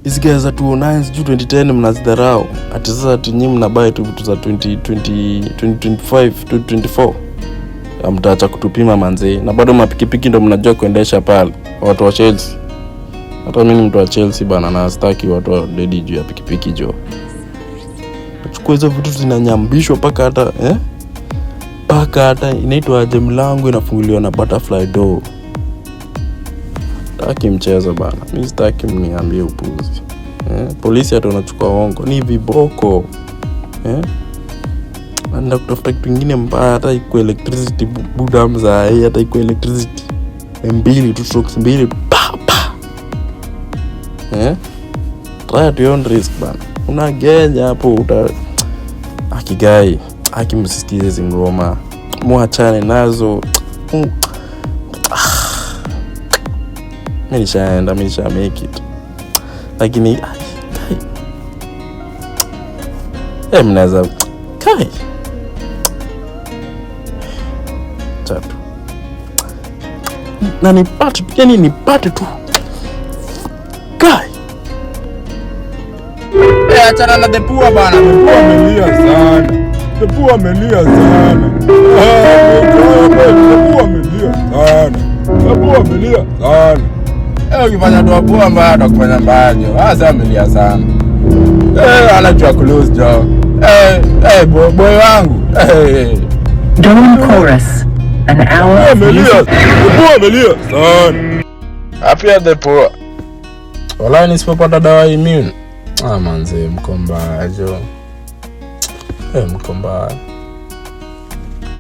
Hizi gari za 2009, sijui 2010, mnazidharau. Ati sasa ati nyinyi mnabuy tu vitu za 2020, 2025, 2024. Mtaacha kutupima manzee, na bado mapikipiki ndo mnajua kuendesha pale, watu wa Chelsea. Hata mimi ni mtu wa Chelsea bana, na sitaki watu wa dedi juu ya pikipiki jo. Chukua hizo vitu zinanyambishwa mpaka hata, eh? Mpaka hata inaitwa aje, mlango inafunguliwa na butterfly door. Sitaki mchezo bana, mi sitaki mniambie upuzi, eh? Polisi hata unachukua hongo ni viboko, eh? Naenda kutafuta kitu ingine mbaya, hata iko electricity budam za hii, hata iko electricity mbili tu, strokes mbili, pa pa, eh? Try at your own risk bana, unagenya hapo uta akigai aki. Msisikize hizi ngoma, mwachane nazo. Mi nishaenda, mi nisha make it, lakini ai, kai. Eh, mnaweza kai tatu na nipate, yani nipate tu kai. Eh, achana na the poor bana. The poor amelia sana. The poor amelia sana. Ah, the poor amelia sana. The poor amelia sana. Eh, ukifanya tu poor mbaya, atakufanya mbaya jo. Ah, sasa amelia sana. Eh, anajua close jo. Eh, eh, boy, boy wangu. Eh. Dawn Chorus. An hour of Amelia. music. The poor amelia sana. Afya the poor. Wala nisipopata dawa immune. Ah, manze, mko mbaya jo. Eh, mko mbaya.